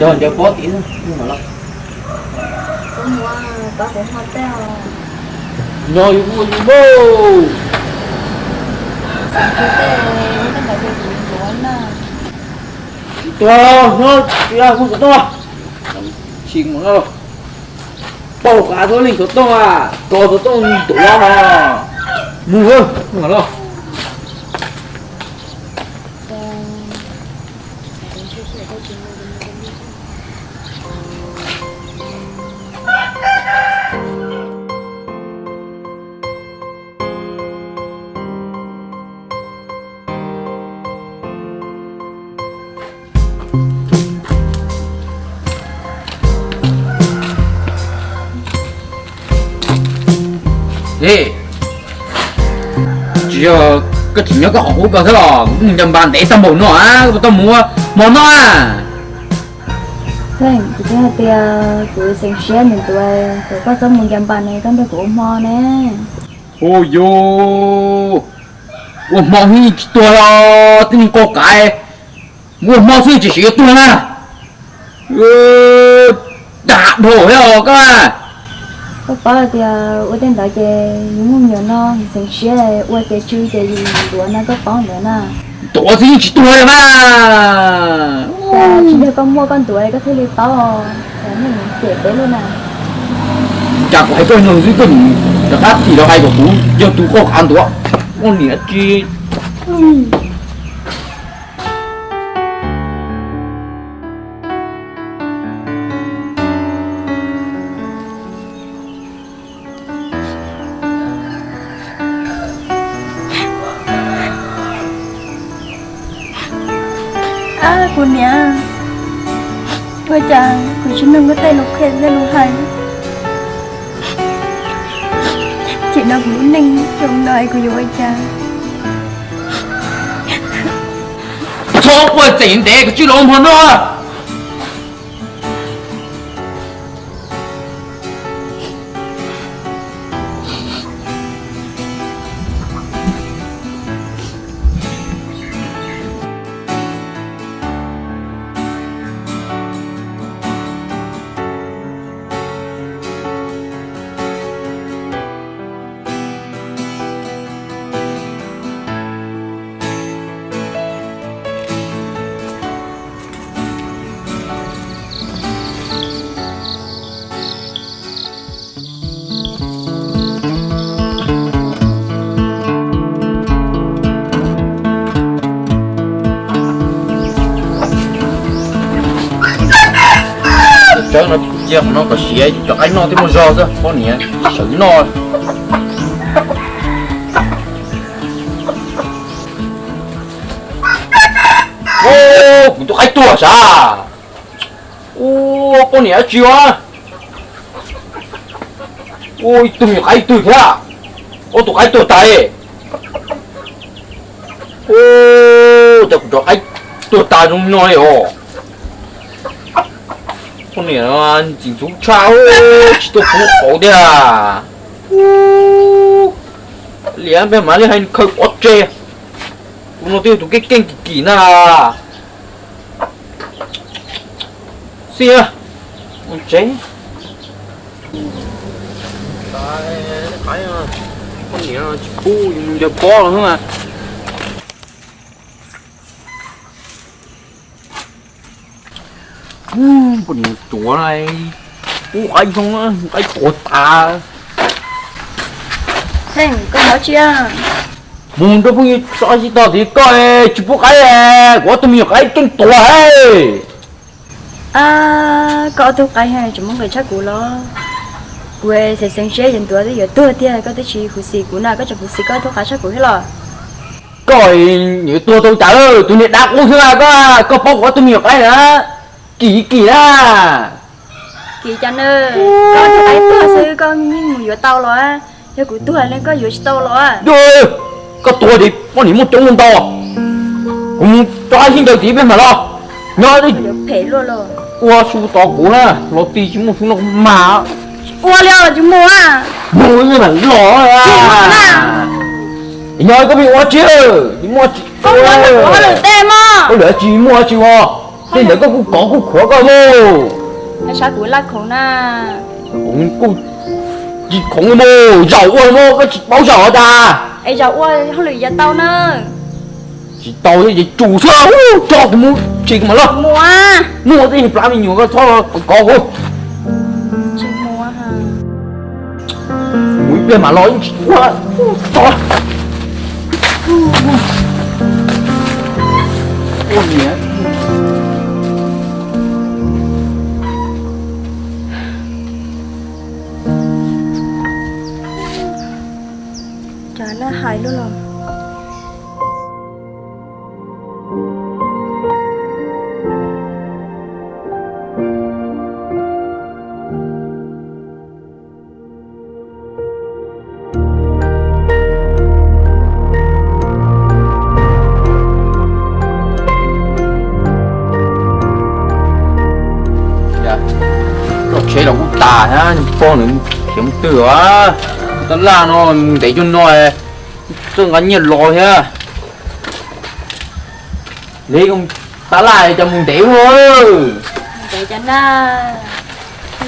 Ncaws pob tim no los. Nyob yus ua yus npauj. Tsis tuag, nyob tsis mus xov tooj. Tsis mus no. Pauj qav tuaj leej xov tooj, kos xov tooj tuaj no. Mus, mus los. Tsis yog koj tseem nyob koj qhov qub ko xwb los kuv mus ncaws npas ntev tag npaum no, koj puas tau mus ua hmo noj? Kuv twb hais tias kuv xeev siab ntxuav, kom koj txhob mus ncaws npas ne, koj nrog kuv ua hmo ne. Ua yus, ua hmo xwb tsis tuag los tib neeg qaug qav, mus ua hmo xwb tsis siv yuav tuag na. Dag dhau thiab os koj. Koj paub hais tias ua tej ntawd ces yus muaj me nyuam no, yus xeev siab ua ces tsw ces yus ntuav no, koj paub ntawd na. Ntuav xwb yeej tsis tuag li mas. Cas tsis yog koj muaj koj ntuav koj thiaj li paub, cas nej cem peb luaj na. Cas kuv hais koj no xwb koj rov qab thim los hais kom kuv yog tus qaug qav ntuav, ua niam tsis. Ab, kuv niam, ua cas kuv tsis mloog koj tej lus qhia tej lus hais? Ces no kuv lub neej zoo no es kuv yuav ua cas? Txhob quaj tseem ntev, koj tsij los ua hmo noj. Tsawb no cia qhov no kom siav, cov qaib noj twb muaj zog xwb, poj niam sawv noj. Ua, kuv tus qaib tuag sav. Ua, poj niam dab tsi ua? Ua, ib tug me nyuam qaib ib tug thiab. Ob tug qaib tuag tas li. Ua, cas kuv cov qaib tuag tas zoo no li os. Poj niam ntxim ntxub tshaj, tsis tuaj pub qauv tiag. Liam peb mam li hais khaws pov tseg. Kuv no twb yog tus keej keej kim kim na. Xij, mus tsev. Poj niam tsis pub yus mus ncaws pob los xwb mas. Poj niam tuav, pub qaib zoo, qaib tuag tas. Koj mus tsis? Mus nrog phooj ywg tso tsib tog tid, koj tsis pub qaib, kuv ob tug me nyuam qaib keej tuag. Koj ob tug qaib tseem muaj nqis tshaj kuv los? Kuv xeev xeev siab yuav ntuav twb yuav tuag tiag, koj twb tsis huv xim kuv na, koj tseem huv xim koj ob tug qaib tshaj kuv thiab los? Koj yuav tuag tau cas, tus niag dav qub xwb, koj, koj paub kuv ob tug me nyuam qaib na, kim kim na. Kim cas na, koj ob tug qaib tuag xwb koj yeej mus yuav tau los? Yog kuv tuag ne koj yuav tsis tau los? Koj tuag ces poj niam muaj coob muaj ntau. Kuv mus rov qab sib ncaws tid peb mam los. Nyob phem luaj los. Ua su tos kuv na, los tij tsis muaj su noj kuv mag. Ua li os, tsis mus. Mus mam los. Nyob koj pheej ua tsi, tsis muaj tsi. Koj ua lwm tej mog. Ua lwm tsis muaj tsi os. Tej ntawd koj kuj kov kuj khuav koj mus. Saib kuv laj khoom na. Kuv kuj tsis khoom mus, zaum ua mus koj tsis paub zaum tas. Es zaum ua hauj lwm yav tau na. Tsis tau ces tsum xwb, tso kuv mus tsis kuv mam los. Muaj tej plab me nyuam koj txhob kov kuv. Mus ib pliag mam los yeej tsis ua. Cas na hais lub los. Tsheb los kuj tas thiab, pog nws khiav mus twg a? Tab laj no mus ntev cuag no, txawj nqa nyiaj los thiab. Li tab laj cov mus ntev ua. Ntev cov na,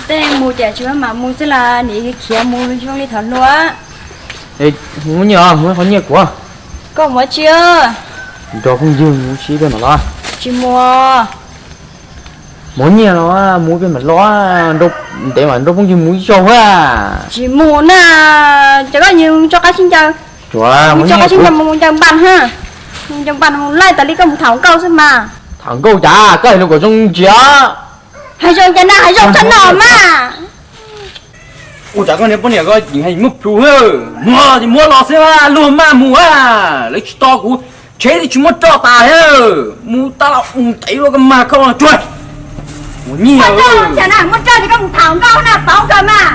tej mus ces tsis mam mus xwb las, nim khiav mus zoo li thaum luaj. Muab nyiaj, muab qhov nyiaj kuv. Koj muab tsi? Nrog phooj ywg mus sib peb mam los. Tsis mus. Muab nyiaj los mus peb mam los, ntev mas nrog phooj ywg mus ib zaug a. Tsis mus na, ces koj mus tso qab sib ncaws. Mus tso qab sib ncaws mus ncaws npas ha. Mus ncaws npas mus laij tas li koj mus tham nkauj xwb mas. Tham nkauj cas koj hais lus kom zoo ntsia. Hais zoo cas na, hais zoo tshaj no mas. Ua cas koj niag poj niam koj tseem hais muaj plhus, muab ces muab los xwb, luag maj mus a, lawv tsis tos kuv, tsheb twb tsis muab roj tas thiab, mus tab laj mus ntev luaj koj mag koj tsuag. Ua nyiaj, muab roj ces koj mus tham nkauj na, paub kawg mas.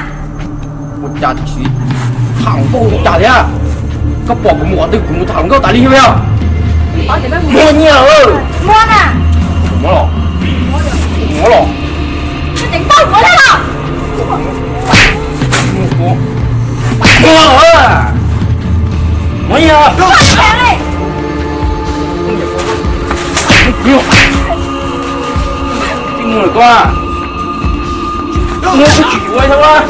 Ua cas tsis tham nkauj cas thiab, koj pom kuv mus qhov twg kuv mus tham nkauj tas li thiab. Muab nyiaj, muab na, muab los, muab los. Muab, muab, muab nyiaj. Tsis mus lawm koj, muab kuj tsis yuav thiab.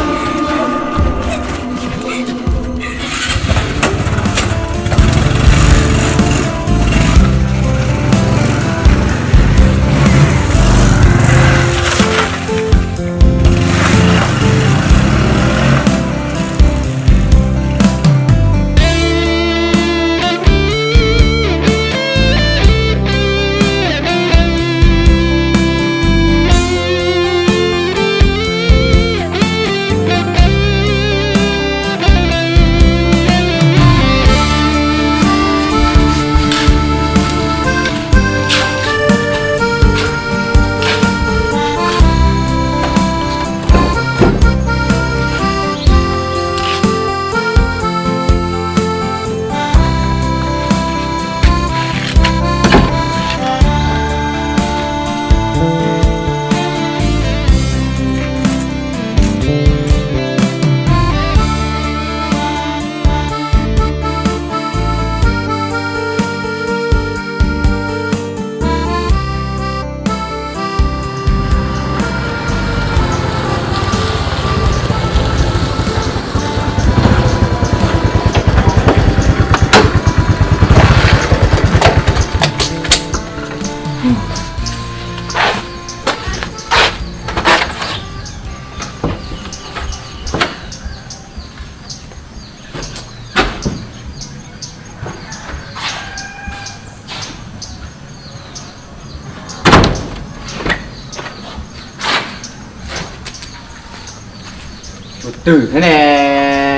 Tus twg thiab ne,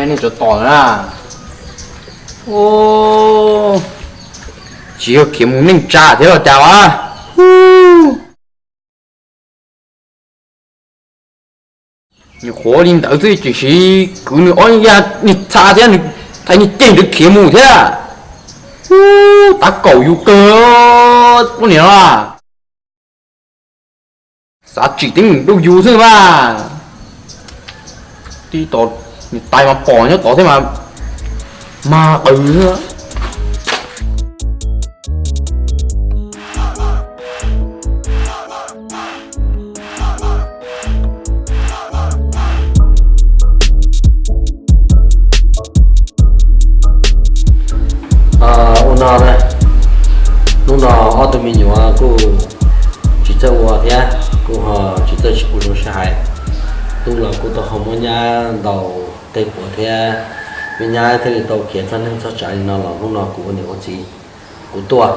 nej tsov tom na? Tsis yog khiav mus neej tsa thiab los cas as? Nws qhuav li ntawd xwb tiam sis kwv nws ob ya niag txha thiab nws thaiv niag ceg ntawd khiav mus thiab. Ub, tav kaum yus kawg poj niam no. Xav tsim teeb meem rau yus xwb mas. Tib tos niam tais mas pom nyob tod thiab mas mag qws xwb. Kuj ho tsis txawj tsis pub zoo sib hais, tub los kuj tau ho muab nyab ntaus tej puav thiab, me nyab thiaj li tau khiav txog neej txog tsav li no los hnub no kuv ua niam ua txiv, kuv tuaj,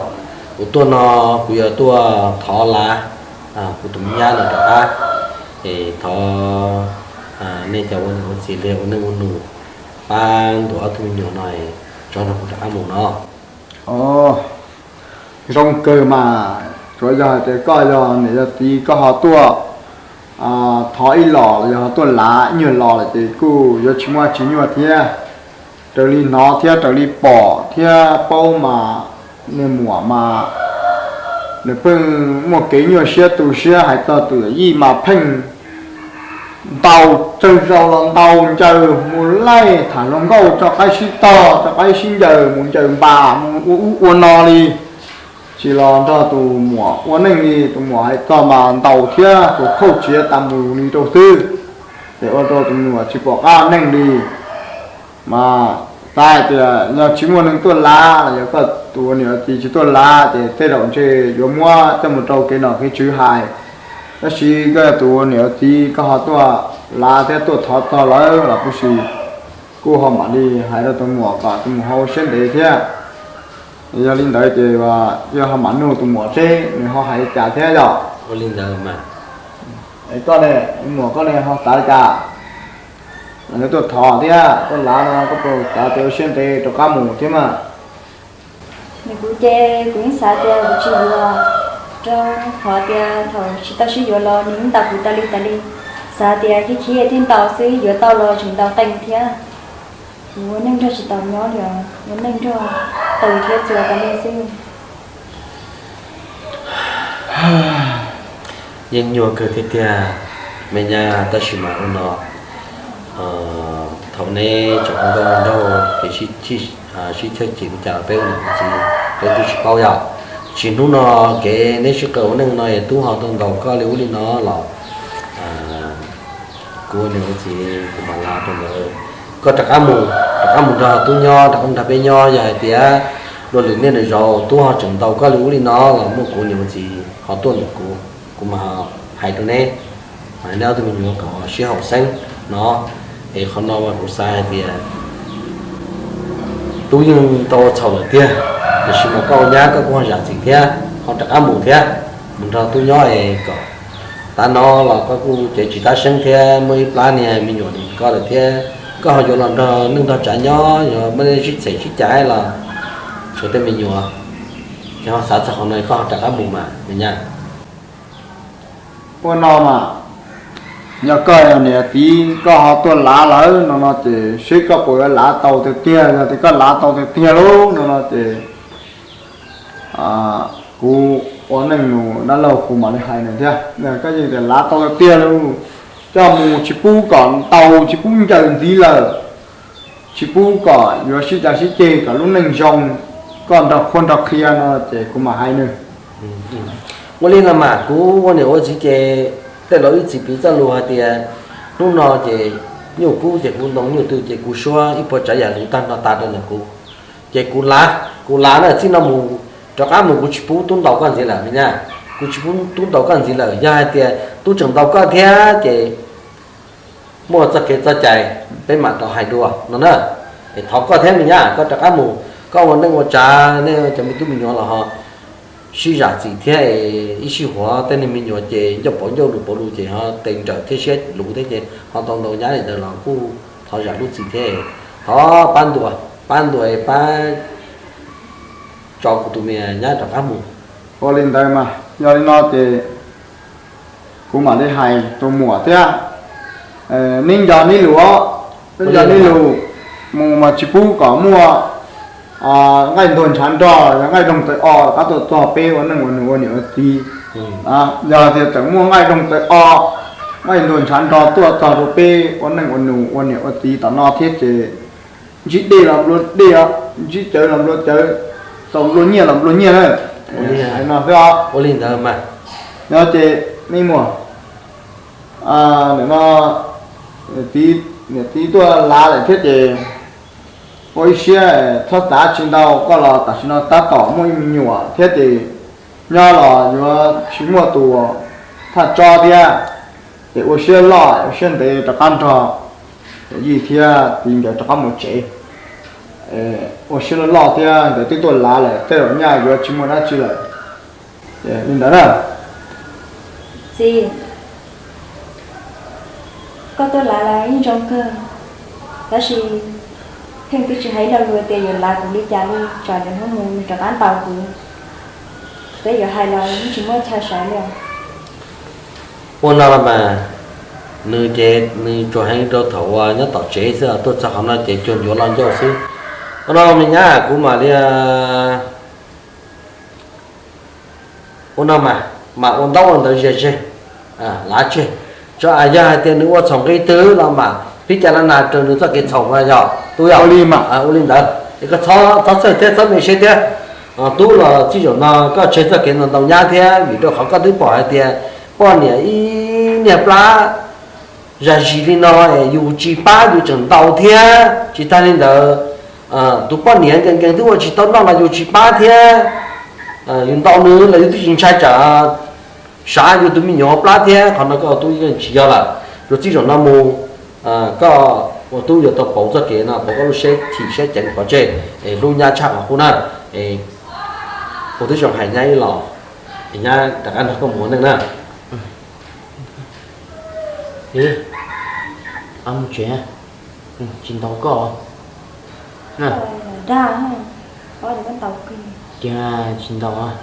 kuv tuaj no kuv yuav tuaj thov lav kuv tus me nyab no rov qab. Es thov nej cov ua niam ua txiv los ua neej ua nus pab ntuas ob tug me nyuam no tso nrog kuv rov qab mus no. Zoo kawg mas, tsuav yog hais tias koj yog niam yog txiv koj ho tuaj thov ib los los yog ho tuaj lav ib nyuag los lawm ces kuj yuav tsis muaj tsis nyuaj thiab. Raws li hnov thiab raws li pom thiab paub mas niag muam mas nws pheej muaj kev nyuaj siab tu siab hais txog tus yawm yij mas pheej ntaus, tsawg zaus los ntaus ncaws mus laij tham hluas nkauj tso qaib sib tog tso qaib sib ncaws mus ncaws npas mus ua ub ua no li. Tsis los nrog tus muam ua neej li, tus muam hais txog mas ntaus thiab tus khauj tsiav tas mus li rau xwb, ces ua rau tus muam tsis pom qab neej li. Mas xav hais tias yog tsis muaj neeg tuaj lav los yog koj tus ua niam ua txiv tsis tuaj lav ces tej zaum ntshe yuav muab coj mus rau kev nom kev tswv hais. Tab sis koj yog tus ua niam ua txiv koj ho tuaj lav thiab tuaj thov txog lawm los kuj sis kuj ho mam li hais rau tus muam kom tus muam ho ua siab ntev thiab. Yog li ntawd ces yog ho mam nug tus muam seb nws ho hais li cas thiab yom. Ua li ntawd mas, koj ne, muam koj ne ho xav li cas? Lawv tuaj thov thiab tuaj lav no koj puas xav tias ua siab ntev rov qab mus thiab mas? Nws kuv ces kuv yeej xav tias kuv tsis yuav, rau qhov tias thaum tsis tau sib yuav los nws yeej ntaus kuv tas li tas li. Xav tias khib khib thiaj ntaus xwb, yuav tau los tseem ntaus qees thiab. Kuv ua neej nrog tsis tau nyob li os, ua neej nrog qws thiab txuas tas li xwb. Yeej nyuaj kawg tiag tiag me nyab, tab sis mas ua no thaum neb tseem ua nkauj ua nraug ces sib chawj ces li cas los peb ua niam ua txiv peb twb tsis paub yom. Tsis hnub no kev neb sib qawm ua neej no es tub ho tau ntaus koj li ub li no los kuv ua niam ua txiv kuv mam lav rau ntawd. Koj rov qab mus, rov qab mus nrog tub nyob, rov qab mus nrog peb nyob. Yog hais tias dua lwm niaj lwm zaus tub ho tseem ntaus koj li ub li no los muaj kuv niam ua txiv ho tuaj ntawm kuv, kuv mam hais rau neb, neb ob tug me nyuam kom sib haum xeeb no. Es qhov no mas kuv xav hais tias tub yeej tau ua txhaum lawm tiag, tiam sis mas koj ua nyab koj kuj ho zam txim thiab, ho rov qab mus thiab, mus nrog tub nyob es kom tav no los koj kuj cev tsis tab seeb thiab muaj ib plab niag me nyuam nws koj lawm thiab. Koj ho yuav los nrog neej nrog tsav nyob, yuav muaj sib txhem sib cav los tshuav tej me nyuam, ces ho xav txog qhov no koj ho rov qab mus mas me nyab. Ua no mas, yog koj yog niam txiv koj ho tuaj lav lawm no no ces seb koj puas yuav lav tau tiag tiag. Yog tias koj lav tau tiag tiag lawm no no ces kuv ua neej nus dab laug kuv mam li hais nws thiab. Koj yeej tias lav tau tiag tiag lawm, coj mus tsis pub kom ntaus tsis pub ncaws ntxiv lawm, tsis pub kom yuav sib cav sib ceg kom lub neej zoo, koj nrog qhuab nrog qhia no ces kuv mam hais nws. Ua li no mas kuv ua niam ua txiv ces tej laus ib txwm piv txoj lus hais tias hnub no ces nyuj kub ces kuv ntoo, nyuj twm ces kuv suab, ib puas tsav yam lus tag nrho tas rau ntawm kuv. Ces kuv lav, kuv lav na, txij no mus rov qab mus kuv tsis pub tub ntaus koj ntxiv lawm me nyab. Kuv tsis pub tub ntaus koj ntxiv lawm. Yog hais tias tub tseem ntaus koj thiab ces muaj txoj kev txoj cai peb mam rov hais dua no na. Es thov koj thiab me nyab, koj rov qab mus, koj ua neej ua tsav, nej cov me tub me nyuam los ho sib zam txim thiab. Ib sij huam tej niag me nyuam ces ncauj pauv ncauj lus pauv lus ces ho tes nrawm thiab siab luv thiab ces ho tau ntaus nyab li ntawd los kuj thov zam lub txim thiab. Thov pab ntuas, pab ntuas pab tso kuv tus me nyab rov qab mus. Ua li ntawd mas yog li no ces kuv mam li hais tus muam thiab. Neb nco neb lus, neb nco neb lus, mus mas tsis pub kom muaj nqaij ntuag ntshav nrog yog nqaij doog taw o rov qab tuaj txog peb ua neej ua nus ua niam ua txiv. Yog tias tseem muaj nqaij doog taw o, nqaij ntuag ntshav nrog tuaj txog rau peb ua neej ua nus ua niam ua txiv tom no thiab ces ntsib dej los nplua dej, ntsib cawv los nplua cawv, tau nplua nyiaj los nplua nyiaj na. Hais no xwb os. Ua li ntawd mas. Yog ces me muam, nim no niam txiv tuaj lav lawm thiab ces ua ib siab, txhob xav tsis ntau, koj los tam sim no tab tom muaj ib me nyuam thiab ces nyob los yuav tsis muaj tus Tshaj tso thiab, ces ua siab loj ua siab ntev rov qab nrog yawm yij thiab txiv nkawd rov qab mus tsev. Ua siab loj loj thiab nkawd twb tuaj lav lawm, tej zaum nyaj yuav tsis muaj dab tsi lawm. Li ntawd na. Txiv, koj tuaj lav lawm yeej zoo kawg, tab sis pheej twb tsis hais ib lo lus tias yuav lav kuv li cas li, tsam yuav hnub mus nws rov qab ntaus kuv. Peb yuav hais los yeej tsis muaj chaw sawv li. Ua no los mas, nws ces nws tsuas heev rau thaum uas nyob tom tsev xwb, tuaj txog qhov no ces cuag ncuav los ncauj xwb. Ua no me nyab, kuv mam li ua no mas, mam ua ntaub ua ntawv zia tseg, lav tseg, tso as yog hais tias nws ua txhaum nqi twg los mam pib cas laj nas rau nws txoj kev txhaum no yog tub yog. Ua li ntawd es koj txhob txhawj thiab txhob me siab thiab. Tub los txij zaum no koj tseg txoj kev ntaus ntaus nyab thiab, vim rau qhov koj twb pom hais tias poj niam ib niag plab zam zis li no es yus tsis pab yus tseem ntaus thiab. Tsis tag li ntawd, tus poj niam nkees nkees twb ua tsis tau noj los yus tsis pab thiab. Yus ntaus nws los yus twb tsis ntshai tsam sav yus tus me nyuam plab thiab. Qhov no koj ua tub yeej tsis yog lawm. Rau txij zaum no mus, koj ua tub yuav tau pauv txoj kev no, pauv koj lub siab chim siab ceev pov tseg es hlub nyab tshaj qhov qub na. Es ua tib zoo hais nyab ib los, nyab rov qab nrog koj mus ua neej na. Mus tsev, tsis ntaus koj. Tsis ntaus.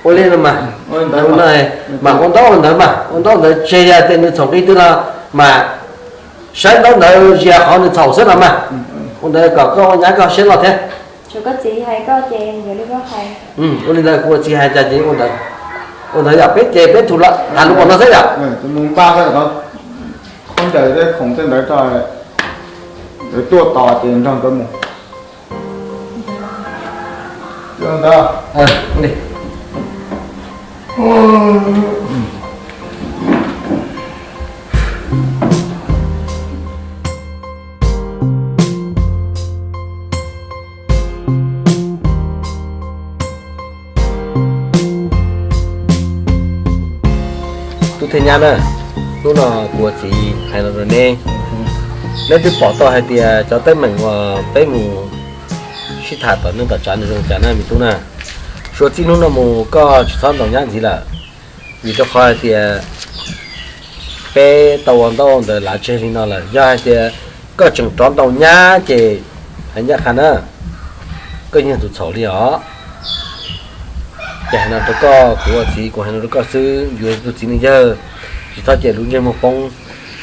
Ua li no mas, mas ua ntaub ua ntawv mas, ua ntaub ua ntawv tseg, yog tias nws txhaum nqi twg los mas saib ntaub ntawv zias qhov nws txhaum xwb los mas. Ua ntawd kom koj ua nyab koj siab loj thiab. Ua li ntawd kuv ua txiv hais cas ces ua ntawd. Ua ntawd yog peb ces peb thum lawm, hais lus ua no xwb yom. Mus npaj khaub ncaws tej khoom tej ntawd, tuaj tos ces nrog nkawd mus. Tub thiab nyab na, hnub no kuv ua txiv hais no rau neb. Neb twb pom tau hais tias cov teeb meem uas peb mus sib tham tom neej tom tsav nws zoo cas na me tub na. Suav txij hnub no mus koj tsis txhob ntaus nyab ntxiv lawm, vim rau qhov hais tias peb tau ua ntaub ntawv lav tseg li no lawm. Yog hais tias koj tseem rov ntaus nyab ces hais ncaj qha na, koj yeej yog tus txhaum li os. Ces hais no rau koj, kuv ua txiv kuv hais no rau koj xwb, yus yog tus txiv neej yawg, tsis txhob cia lub ntsej muag poob.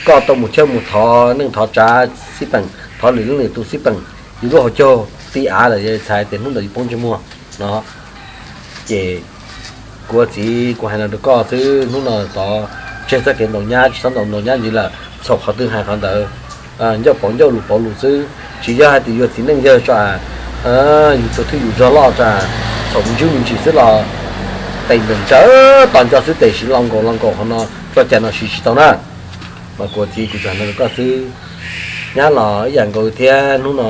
Koj tau mus chawb mus thov neej thov tsav xib peem, thov lwm leej lwm tus xib peem, yus lub hauv caug ti av lawm, yog txhais tias hnub ntawd yus poob ntsej muag no. Ces kuv ua txiv kuv hais no rau koj xwb, hnub no tod tseg txoj kev ntaus nyab, tsis txhob ntaus ntaus nyab ntxiv lawm, txhaum qhov twg hais qhov ntawd, ncauj pauv ncauj lus pauv lus xwb. Tsis yog hais tias yus txiv neej yawg tso, yus tsuas thwj yus zog loj tso, txhaum me ntsis me ntsis xwb los tes ntees tsawv tos nco xwb, tes siv lo nkaus lo nkaus qhov no, txoj cai no siv tsis tau na. Mas kuv ua txiv kuv tsuas hais no rau koj xwb. Nyab los ib yam nkaus thiab, hnub no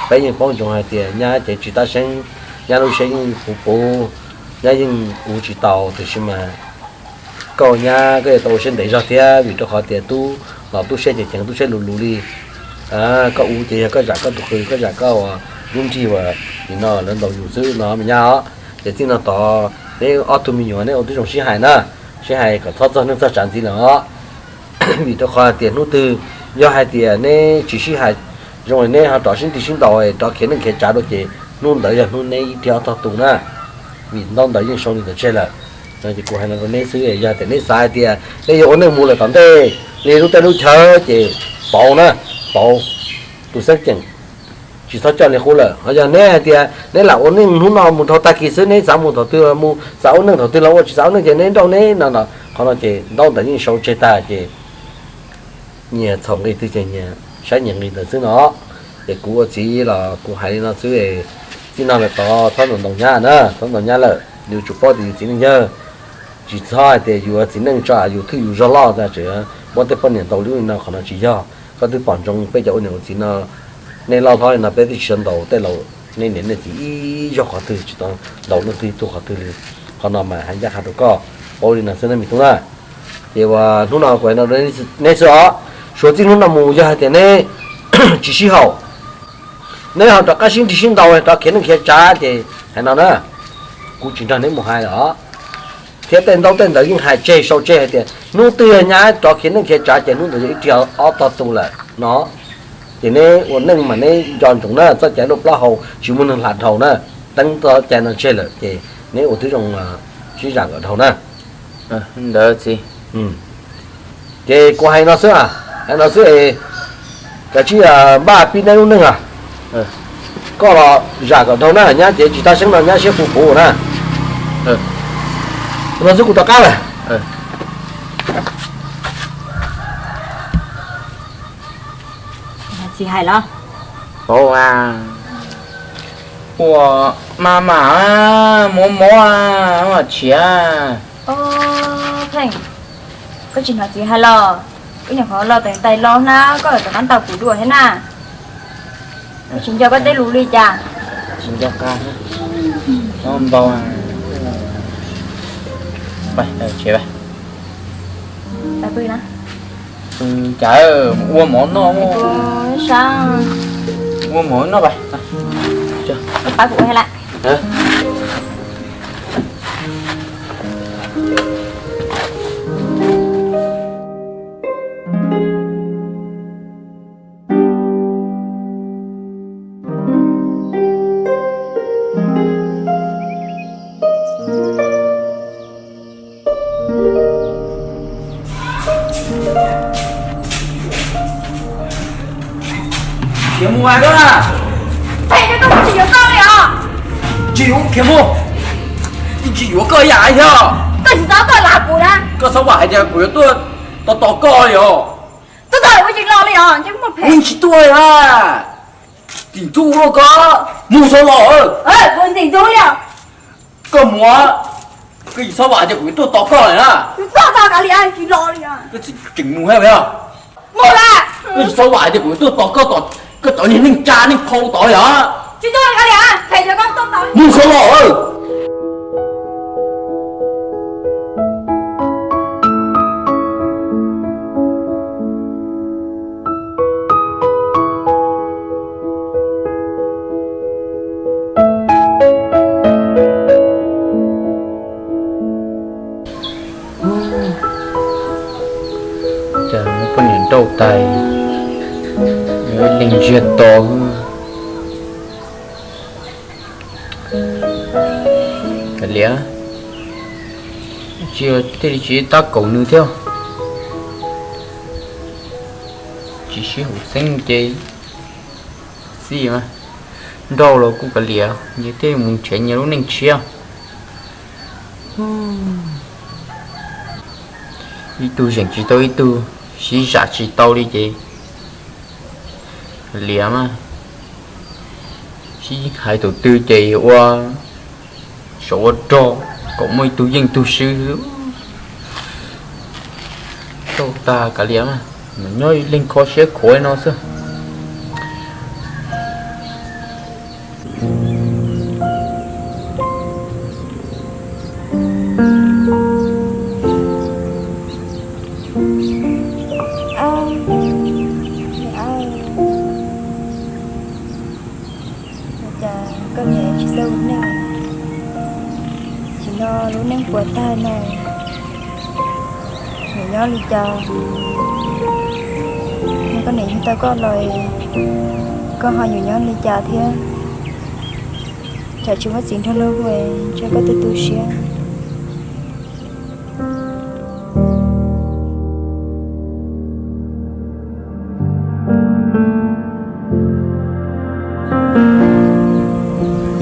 peb yeej paub ntsoov hais tias nyab cev tsis tab seeb, nyab lub siab yeej puv puv, nyab yeej uv tsis tau, tiam sis mas koj ua nyab koj yuav tau ua siab ntev zog thiab, vim rau qhov tias tub los tub siab ceev ceev, tub siab luv luv li. Koj uv ces yog koj zam koj tus qw, koj zam koj ua lub nrig uas nim no lawv ntaus yus xwb no me nyab os. Ces txij no tod neb ob tug me nyuam neb ua tib zoo sib hais na, sib hais kom txhob txog neej txog tsav ntxiv lawm os. Vim rau qhov hais tias hnub twg yog hais tias neb tsis sib hais zoo, neb ho rov sib nti sib ntaus, rov khiav neej khiav tsav dua ces hnub ntawd yog hnub neb ib dhia ob tog tu na. Vim ntaub ntawv yeej sau li ntawd tseg lawm. No ces kuv hais no rau neb xwb, yog tias neb xav hais tias neb yuav ua neej mus lawm tom ntej li lub teb lub chaw ces pauv na, pauv tus xeeb ceem, tsis txhob coj li qub lawm. Ho yog neb hais tias neb lam ua neej hnub no mus dhau tag kis xwb, neb xav mus thaum twg los mus, xav ua neej thaum twg los ua, tsis xav ua neej ces neb nrauj neb no no. Qhov no ces ntaub ntawv yeej sau tseg tag ces nyias txhaum nqi twg ces nyias saib nyias nqi ntawd xwb no. Ces kuv ua txiv los kuv hais li no xwb, txij no lawm tod txhob ntaus ntaus nyab na, txhob ntaus nyab lawm, yus tsum paub tias yus txiv neej yawg, tsis txhob hais tias yus txiv neej tso yus thwj yus zog loj tas tseem muab tej poj niam ntaus li no, qhov no tsis yog. Koj twb pom ntsoov peb cov ua niam ua txiv no, nej loj hlob li no peb twb tsis tau ntaus tej laus nej niam nej txiv ib zaug qhov twg, tsis tau ntaus leej twg ib tug qhov twg li. Qhov no mas hais ncaj qha rau koj paub li no xwb na me tub na. Ces uas hnub no kuv hais no rau neb xwb os, suav txij hnub no mus yog hais tias neb tsis sib haum, neb ho rov qab sib nrig sib ntaus rov khiav neej khiav tsav ces hais no na, kuv tsis nrog neb mus hais lawm os. Thiab tej ntaub tej ntawv yeej hais tseg sau tseg hais tias hnub twg yog nyab rov khiav neej khiav tsav ces hnub ntawd yog ib rig ob tog tu lawm no. Ces neb ua neej mas neb nco ntsoov na, txoj cai luaj plaub hau tsis muaj neeg hla dhau na. Teeb txoj cai no tseg lawm ces neb ua tib zoo sib zam kom dhau na. Ntawd txiv. Ces kuv hais no xwb, hais no xwb, kav tsij npaj pib neb lub neej os. Koj los zam kom dhau na, nyab ces tsis tag seeb no nyab siab puv puv na. No xwb kuv rov qab lawm. Txiv hais los? Ua, mas mas, mov mov, ua tshiav. Pheej, koj tsis hnov txiv hais los? Wb nyuam qhuav los teem tais los na, koj rov qab ntaus kuv dua thiab na. Tsis nco koj tej lus li cas? Tsis nco qab. Npau, cas ua mov noj. Ua mov noj. Khiav mus hais koj na. Pheej, koj tsis yuav koj li os. Tsis yuav khiav mus. Yeej tsis yuav koj ib yam thiab. Koj tsis txhob tuaj lam kuv na. Koj txhob vam hais tias kuv yuav tuaj tos tos koj li os. Tuaj tos kuv tsis los li os. Yeej tsis tuaj li os. Txim ntxub koj, mus txhob los. Kuv txim ntxub li os. Koj mus, koj tsis txhob vam hais tias kuv yuav tuaj tos koj li na. Koj tseem mus thiab os. Koj tsis txhob vam hais tias kuv yuav tuaj tos koj, koj cov niag neej tsa neej qhau tod li os. Mus txhob los. Cas poj niam nrauj tais, leeg ntsiag to. Kav liam, tsis thiaj li tsis tab kaum nws thiab. Tsis sib haum xeeb ces xij mas, nrauj los kuj kav liam, nyias thiaj mus nrhiav nyias lub neej tshiab. Ib tug zeem tsis tau ib tug, sib zam tsis tau li ces kav liam mas, sib hais tus twg ces ua saum ua rog kom muaj ib tug yeej tug swb. Tau tag kav liam mas, nyob leeg kho siab khuav no xwb. Ua cas koj niam tsis txawj ua neej, nim no lub neej puas tag no, nyuam nyob li cas? Koj niam yug tau koj los, koj ho nyuam nyob li cas thiab? Tsam tsis muaj txiv nrog luag hu, ntshe koj tu tu siab.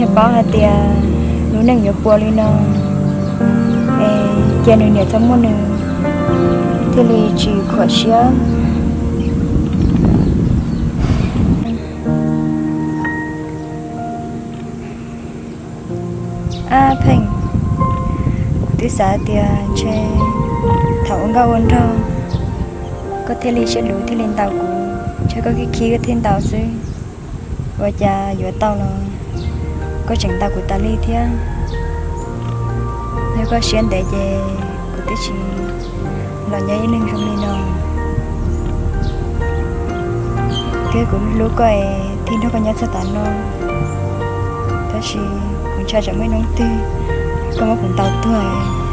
Yog paub hais tias lub neej yuav puas li no, es cia nws niam txhob muaj nws thiaj li tsis khuam siab. Ab Pheej, kuv twb xav tias ntshe thaum ua nkauj ua nraug koj thiaj li siab luv thiaj li ntaus kuv, ntshe koj khib khib koj thiaj ntaus xwb. Ua cas yuav tau los koj tseem ntaus kuv tas li thiab. Yog koj siab ntev ces kuv twb tsis los nyob ib leeg zoo li no. Thiab kuv hlub koj es thiaj nrog koj nyob txog tav no. Tab sis kuv ntshai tsam muaj ib hnub twg koj muab kuv ntaus tuag.